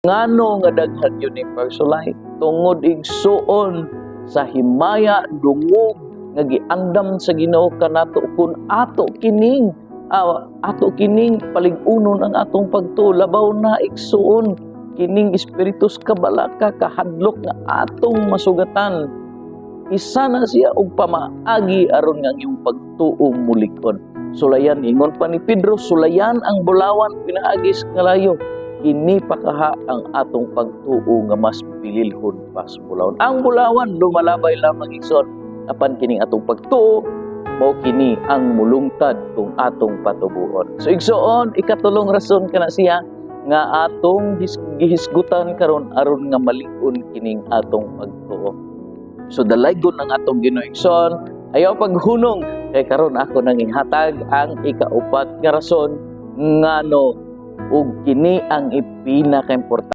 Ngano nga daghan yun ni pagsulay? Tungod, igsuon, sa himaya, dungog nga giandam sa Ginoo kanato kung ato kining palig-unon ang atong pagtuo. Labaw na, igsuon, kining espiritu sa kabalaka, kahadlok nga atong masugatan, isa na siya og pamaagi aron nga ang iyong pagtuo mulig-on. Sulayan, ingon pa ni Pedro, sulayan ang bulawan pinaagi sa kalayo. Kini pa kaha ang atong pagtuo nga mas bililhon pa sa bulawan. Ang bulawan lumalabay lamang, igsoon, apan kining atong pagtuo, mao kini ang mulungtad kung atong patubuon. So igsoon, ikatulong rason kana siya nga atong gihisgutan karon aron nga malig-on kining atong pagtuo. So dalaygon ang atong Ginoo, igsoon. Ayaw paghunong kay karon ako nang ihatag ang ikaupat nga rason ngano, ug kini ang ipinakaimportante.